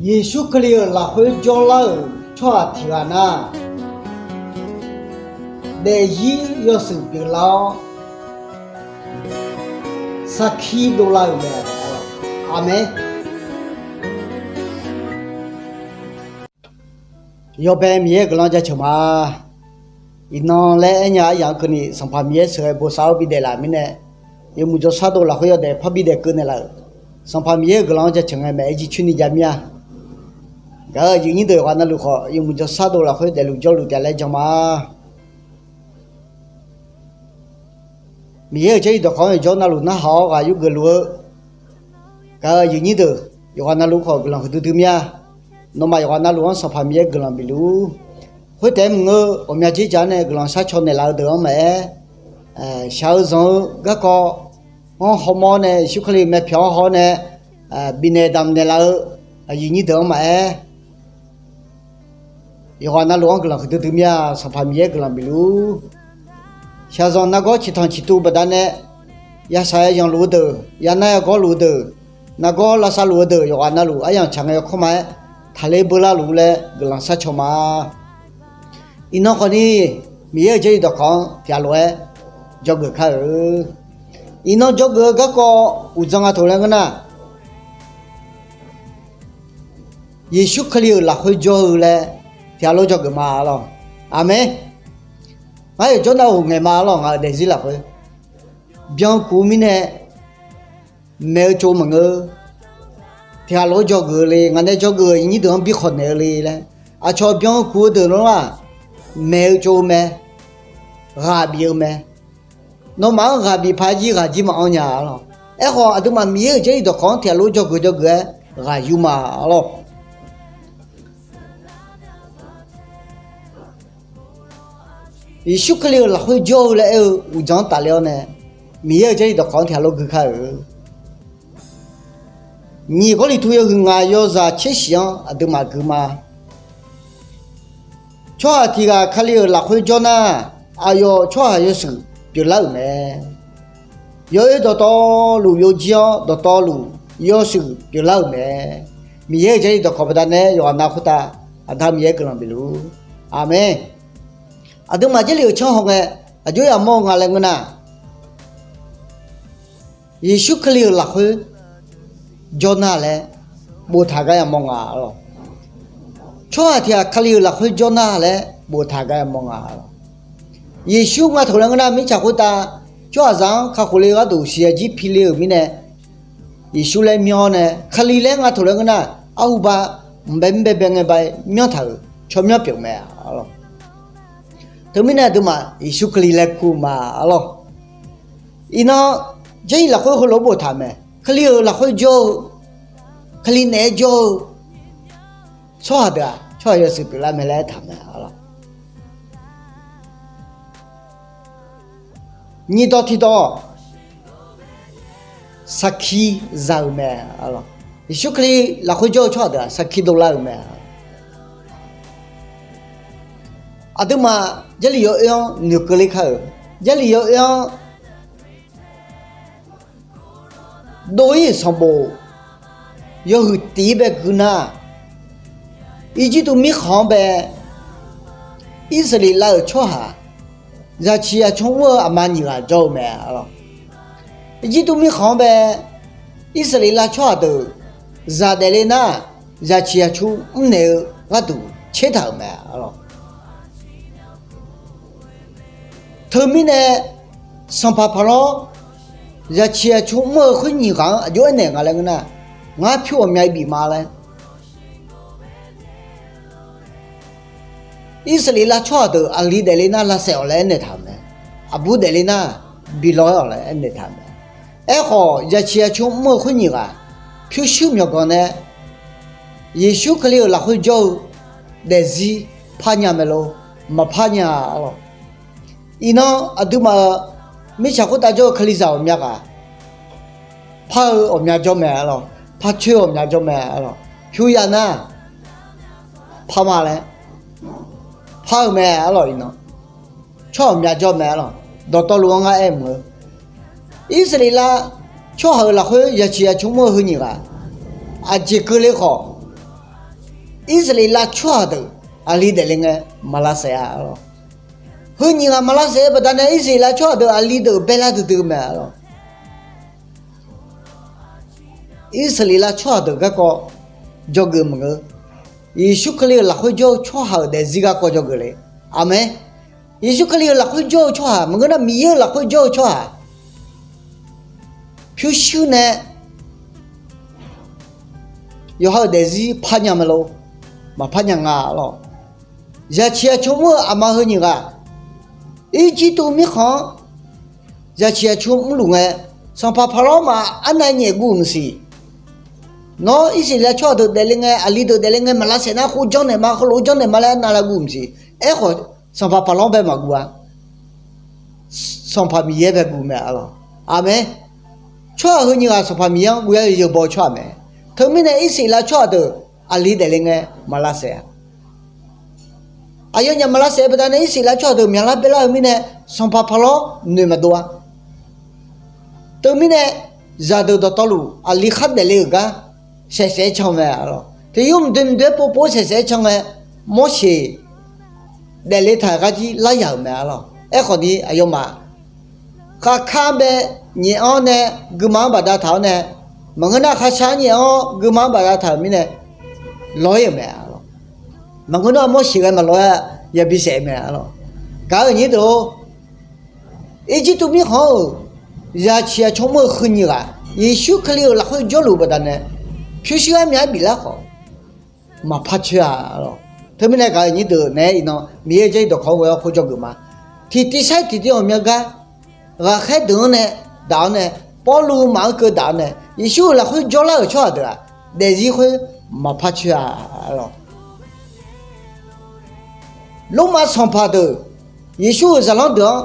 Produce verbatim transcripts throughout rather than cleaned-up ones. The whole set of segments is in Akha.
Yeqsur Kali-euq lafkhoer jawrlar-euq tsawrhaq tiq ghaq nar, daefzir yawshuif pyeuflar-awr, sarkir dovlar-euq mae. Aqmeq. Yawbae Miqyaer-euq guiqlanq jaceuq ma. Iqnan laer aernya aryamq-anr keuvni Sanqpaq Miqyaer sheuqghae bosav-awr bidaef laf mirnae, yawmuiq jawrshar dov lafkhoer yawdaef parbi daef keuv naeqlaf-euq Sanqpaq Miqyaer-euq guiqlanq-anr jaceuq ngae maeq-aer jircoer ni javmir-a. Gaq-euq aqyuif nyir deuq yawqghaq navluf khawf, yawmuiq jawrshar dov lafkhoer daefluf jawrluf taef laer jan ma. Miqyaer-euq Jarlif dawqkawq-anr yawqjawr navluf narhaq-awr ghaq yurgeuf luf-eu, gaq-euq aqyuif nyir deuq yawqghaq navluf khawf guiqlanq huiqdui dui mir-a. Nawmaf yawqghaq navluf-anr Sanqpaq Miqyaer guiqlanq bifluf-ur. Khoertaef-aer maqngeur, ghawqmya dzerdzaq-anr nae guiqlanq sharcaw naeqlaf-eu deuq-anr maqaer, shaq-eu zanq-eu garkawv-anr hawmawr nae, Yeqsur Kali-euq myavpyawq-anr haw-awr nae bifnaeq damq naeqlaf-eu aqyuif nyir deuq-anr maqaer, yawqghaq navluf-anr guiqlanq huiqdui dui mir-a. Sanqpaq Miqyaer guiqlanq bifluf-ur. Shaqzanq nargawr ciqtanq ciqtuv baqdanae, yashaq yayanq luf-eu deuq, yanar yagawr luf-eu deuq, nargawr lavsav luf-eu deuq yawqghaq navluf aryamq tsaq ngae yawkawr ma-aer, taqler beular luf-ur laer guiqlanq sharcaw ma. Iqnan khawfni, Miqyaer-euq Jarlif dawqkawq-anr tiqghaq lof-aer dzawgeuf kar-eu. Iqnan dzawgeuf-eu garkawv uqdzan nga toq laer ngeur nar, Yeqsur Kali-euq lafkhoer jawr-eu laer tiqghaq lof dzawgeuf ma arlawr. Aqmeq. Ngar yawqjawr navluf ngaeq ma arlawr, ngaq-euq daefzir lafkhoer byankuf mirnae maeq-eu tsov maqngeur. Tiqghaq lof-aer dzawgeuf-eu le, ngaq nae dzawgeuf-euq nyir deuq-anr bi khawq naeq-eu le laer, aqcawq byankuf-eu deuq nar-aq, maeq-eu tsov mae, ghaq bif-eu mae. Nawmaf-anr ghaq bif paq-aer jir ghaq jir maqanr nya arlawr. Aerkhawf, aqduimaf Miqyaer-euq Jarlif dawqkawq-anr tiqghaq lof dzawgeuf dzawgeuf-aer ghaq yur ma arlawr. Yeqsur Kali-euq lafkhoer jawr-eu laer aer-eu uqdzan-anr tafler-awr nae, Miqyaer-euq Jarlif dawqkawq-anr tiqghaq lof gui kar-euq. Nyiq Gawrliqtu yawhuiq ngaq yawzaq tser shif-anr aqduimaf gui ma. Tsawrhaq tiq ghaq Kali-euq lafkhoer jawr nar, aqyawf tsawrhaq yawshuif pyeuflar-euq mae. Yawoer dawqtawvluf byovjir-awr, dawqtawvluf yawshuif pyeuflar-euq mae. Miqyaer-euq Jarlif dawqkawq baqdanae yawqghaq nav khoertav Aqda Miqyaer guiqlanq bifluf-ur. Aqmeq. Aqduimaf Jarlif-euq tsanr hawngae aqjox yamawr-eu nga laer ngeur nar, Yeqsur Kali-euq lafkhoer jawr nar laer boftaq gar yamawr nga arlawr. Tsawrhaq tiq ghaq Kali-euq lafkhoer jawr nar laer boftaq gar yamawr nga arlawr. Yeqsur nga toq laer ngeur nar, mirtsaq khoertav tsawrhaqzaq-anr kakhof le-eu gharduq siqyaq jir pile-euq mirnae, Yeqsur laer myanr-awr nae, Kali laer nga toq laer ngeur nar, arhuba mqbae mrbae bae ngae bae myanrtaq-euq tsawrmyanr pyeuf mae arlawr. Teumirnae aqduimaf Yeqsur Kali laer kur ma arlawr. Iqnan, Jarlif lafkhoer heulof-aer boftaq mae. Kali-euq lafkhoer jawr-eu, Kali naeq-aer jawr-eu tsawrhaq deuq-aq, tsawrhaq yawshuif pyeuflar mae laer aertaq mae arlawr. Nyiq dawq tiq dawq, sarkir za-eu mae arlawr. Yeqsur Kali lafkhoer jawr-eu tsawrhaq deuq-aq, sarkir dovlar-euq mae. Aqduimaf Jarlif yawoer-anr noeqkeuv ler kar-euq. Jarlif yawoer-anr dov-ir-euq sanqbof yawhuiq tiq-ir bae gui nar, Irjirtuv mirkhanq-anr bae Irsaqleqlav euq tsawrhaq zaqciq zaqcmr mr-eu aqma nyiq ghaq jawr-eu mae arlawr. Irjirtuv mirkhanq-anr bae Irsaqleqlav tsawrhaq deuq zaq daefle nar, zaqciq zaqcmr mrnaeq-eu gharduq tsertaq-euq mae arlawr. Teumirnae, sanqpaq paqlawr zaqciq zaqcmr mr-eu khoer nyiq ghaq-anr aqjox aernaeq nga laer ngeur nar, ngar pyur ghawqmya bif ma laer. Irsaqleqlav tsawrhaq deuq aqli daefle nar lavsaef-awq laer aernaeq taq-euq mae. Aqbur daefle nar bi law-aer-awq laer aernaeq taq-euq mae. Aerkhawf, zaqciq zaqcmr mr-eu khoer nyiq ghaq pyurshuir myawqganq nae Yeqsur Kali-euq lafkhoer jawr-eu daefzir parnya mae lor, maqpar nya arlawr. Iqnan aqduimaf-euq mirtsaq khoertav jawr-eu Kalizaq ghawqmya ghaq par-eu ghawqmya jawr mae arlawr, par coer ghawqmya jawr mae arlawr, pyur ya nar par ma laer par-eu mae arlawr. Iqnan tsawrhaq ghawqmya jawr mae arlawr. Dawqtawvluf-anr ngar aer mq-eu, Irsaqleqlav tsawrhaq-euq lafkhoer zaqciq zaqcmr mr-eu heu nyiq ghaq aqjeq keuvle khawf, Irsaqleqlav tsawrhaq deuq aqli daefle ngae maqlavsaef-a lawq. Heu nyiq ghaq maqlavsaef-eu baqdanae Irsaqleqlav tsawrhaq deuq aqli deuq baelar duidui-eu mae-a lawq. Irsaqleqlav tsawrhaq deuq garkawv dzawgeuf maqngeur. Yeqsur Kali-euq lafkhoer jawr-eu tsawrhaq-euq daefzir garkawv dzawgeuf le. Aqmeq. Yeqsur Kali-euq lafkhoer jawr-eu tsawrhaq maqngeur nar, Miqyaer-euq lafkhoer jawr-eu tsawrhaq pyurshuir nae yawqha-euq daefzir parnya mae lor. Maqparnya nga lawq. Zaqciq aqcawq mr-eu aqma heu nyiq ghaq Irjirtuv mirkhanq-anr zaqciq aqcawq mrluf ngae, sanqpaq Paqlawr maf arnav nyaef guv maqsiq. Nawr Irsaqleqlav tsawrhaq deuq daefle ngae, aqli deuq daefle ngae maqlavsaef nar, khoer janrnaeq ma, heulof-aer janrnaeq ma laer arnav lav guv maqsiq. Aerkhawf, sanqpaq Paqlawr bae maqguv-a. Sanqpaq Miqyaer bae guv mae-a lawq. Aqmeq. Tsawrhaq heu nyiq ghaq Sanqpaq Miqyaer-anr guv yar yawbaw-eu tsawrhaq mae. Teumirnae Irsaqleqlav tsawrhaq deuq aqli daefle ngae maqlavsaef-a. Aqyawfnyaf maqlavsaef-eu baqdanae Irsaqleqlav tsawrhaq deuq myaqlar baelar-eu mirnae, sanqpaq Paqlawr noeq maqdov-a. Teumirnae, zaqdeuq dawqtawvluf aqli khar daefle-euq gar saef saef-aer can mae-a lawq. Tiq yur mqdoe mqdoe-aer povpov-aer saef saef-aer can ngae, Morseq daefle taq-euq gar jir laryaq-euq mae-a lawq. Aerkhawf ni aqyawfmaf kharkar-anr bae nyaef-anr nae guima-anr bafdav taq-awr nae, maqngeur nar kharshar-anr nyaef-anr guima-anr bafdav taq-euq mirnae lawr-ir-euq mae-a lawq. Maqngeur nar Morseq ghae maqlawr-aer yabi saef-eu mae-a lawq. Gaq-euq nyir deuq-or, Irjirtuv mirkhanq-euq zaqciq aqcawq mr-eu heu nyiq ghaq Yeqsur Kali-euq lafkhoer jawrluf-eu baqdanae, pyurshuir armyaq-aer biflar khawf maqpar coer-a lawq. Teumirnae gaq-euq nyir deuq naeq-aer iqnan Miqyaer-euq jarlif dawqkawq-anr ghoe-awr khoer dzawgeuf ma. Tiqtiv sar-iq tiqtiv ghawqmya gar ghaqkhaer deuq-anr nae daq-awr nae, Pawrluv maf-anr keuv daq-awr nae, Yeqsur-euq lafkhoer jawrlar-euq tsawrhaq deuq-aq, daefzir khoer maqpar coer-a lawq. Lormav sanqpaq deuq Yeqsur-euq zaqlanr deuq-anr,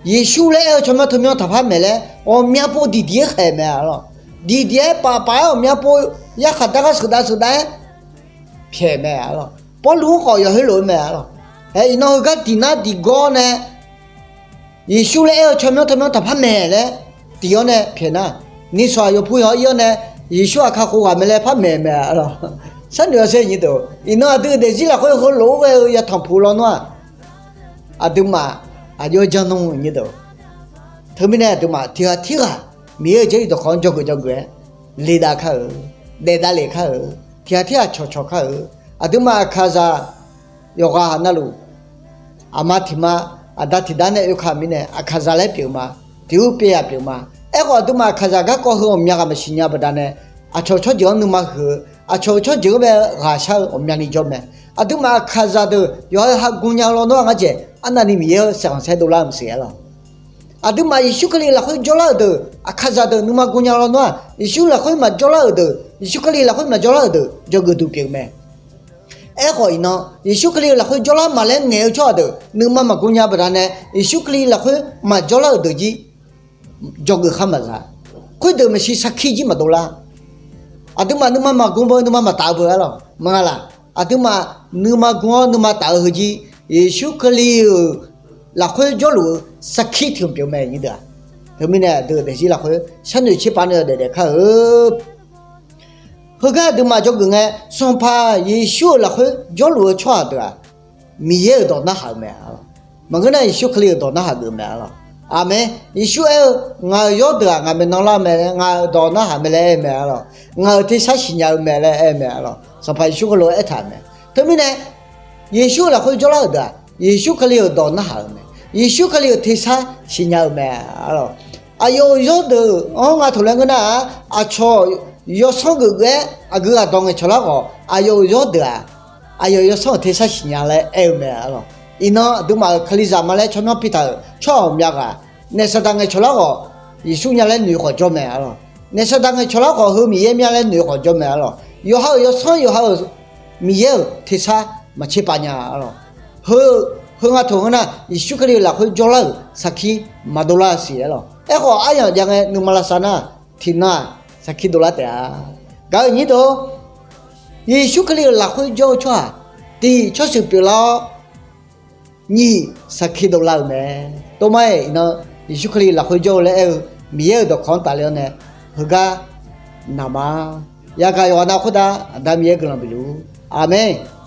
Yeqsur laer aer-eu tsawrmyanr teumyanr taqpar maeq laer ghawqmya pov diqdiq-aer khaeq mae-a lawq. Diqdiq-aer pafpaf-aer ghawqmya pov yarkhaq dar gar sheuqdav sheuqdav-aer pyaeq mae-a lawq. Pawrluv-anr khawf yawq khoerlof-aer mae-a lawq. Aer, iqnan heugar diq nar diq gawr nae Yeqsur laer aer-eu tsawrmyanr teumyanr taqpar maeq laer diq-awr nae pyaeq nar, nishawq-aq yawqpu yawq-anr ir-awr nae, Yeqsur aqkar khov ghaq mae laer par maeq mae-a lawq. Sharnoeq-awr sher nyir deuq, iqnan aqdui daefzir lafkhoer heulof-aer ghae-eu yatanq puq lawnmr-aq, aqduimaf aqjox-aer janr nmr nyir deuq. Teumirnae aqduimaf tiq ghaq tirghaq Miqyaer-euq jarlif dawqkawq-anr dzawgeuf dzawgeuf-aer ledav kar-euq, daefdav lef kar-euq, tiq ghaq tirghaq cawqcawq kar-euq, aqduimaf aqkaqzaq yawqghaq navluf, aqma tiq ma, aqda tiq dar nae oeka mirnae aqkaqzaq laer pyeuf ma, tiq ur pyeuf yaq pyeuf ma. Aerkhawf aqduimaf aqkaqzaq garkawv heu ghawqmya ghaq maqsiq nya baqdanae, aqcawq-euq tsawrjeuq-anr nuima huiq-eu, aqcawq-euq tsawrjeuq-anr bae ghaq shar-eu ghawqmyani jawr mae. Aqduimaf aqkaqzaq deuq yawqha-eu ha gmnya-eu lawnmr-aq ngar dzaeq arnavni Miqyaer-euq saeqkhanq saerdov lar-eu maqsiq-aer lawq. Aqduimaf Yeqsur Kali lafkhoer jawrlar-euq deuq, aqkaqzaq deuq nuima gmnya-eu lawnmr-aq, Yeqsur lafkhoer maqjawrlar-euq deuq, Yeqsur Kali lafkhoer maqjawrlar-euq deuq dzawgeuf duq pyeuf-eu mae. Aerkhawf iqnan, Yeqsur Kali-euq lafkhoer jawrlar maqlaer ngaeq-eu tsawrhaq deuq nuima maqgmnya baqdanae, Yeqsur Kali lafkhoer maqjawrlar-euq deuq jir dzawgeuf khar maqza. Khoerdeuq maqsiq sarkir jir maqdov lar. Aqduimaf nuima maqgm beu, nuima maqtaf-eu beu-aer lawq. Maqnga laq? Aqduimaf nuima gm-awr nuima taf-eu heujir, Yeqsur Kali-euq lafkhoer jawrluf-eu sarkir tiq hmq pyeuf mae nyir deuq-aq. Teumirnae aqdui daefzir lafkhoer sharnoeq tserpav nae-eu daef daef kar-eu. Heugar aqduimaf dzawgeuf ngae, Sanqpaq Yeqsur-euq lafkhoer jawrluf-eu tsawrhaq deuq-aq, Miqyaer-euq dawq narhaq-eu mae-a lawq. Maqngeur nar Yeqsur Kali-euq dawq narhaq geuf mae-a lawq. Aqmeq. Yeqsur aer-eu, ngaq-euq yawrdeuq-aq ngaq maeqnan lar mae laer, ngaq-euq dawq narhaq mae laer aer-eu mae-a lawq. Ngaq-euq tersar siqnya-eu mae laer aer-eu mae-a lawq. Sanqpaq Yeqsur heulof-aer aertaq-euq mae. Teumirnae, Yeqsur-euq lafkhoer jawrlar-euq deuq-aq, Yeqsur Kali-euq dawq narhaq-euq mae. Yeqsur Kali-euq tersar siqnya-eu mae-a lawq. Aqyawf-euq yawrdeuq-anr nga taq laer ngeur nar-aq, aqcawq yawsanr geufgeuf-aer aqgeu aqdawq ngaeqcawq lar khawf, aqyawf-euq yawrdeuq-aq, aqyawf yawsanr-euq tersar siqnya laer aer-eu mae-a lawq. Iqnan aqduimaf-euq Kalizaq ma laer tsawrmyanr pi taq-euq tsawrhaq ghawqmya ghaq, naef saqdaq ngaeqcawq lar khawf, Yeqsur nya laer noeq khawf jawr mae-a lawq. Naef saqdaq ngaeqcawq lar khawf, heu Miqyaer mya laer noeq khawf jawr mae-a lawq. Yawqha-euq yawsanr, yawqha-euq Miqyaer-euq tersar maqtserpav nya-a lawq. Heu, heu nga taq ngeur nar, Yeqsur Kali-euq lafkhoer jawrlar-euq sarkir maqdov lar siq-aer lawq. Aerkhawf aryamq jav ngae nuima lavsav nar, tiqnan-aq sarkir dovlar taef-a. Gaq-euq nyir deuq, Yeqsur Kali-euq lafkhoer jawr-eu tsawrhaq, tiq, tsawrsheuq pyeuflar-awr, nyiq, sarkir dovlar-eu mae. Tormar-iq iqnan, Yeqsur Kali lafkhoer jawr-eu laer aer-eu Miqyaer-euq dawqkawq-anr tafler-awr nae, heugar naqma. Yagaq yawqghaq nav khoertav Aqda Miqyaer guiqlanq bifluf-ur. Aqmeq.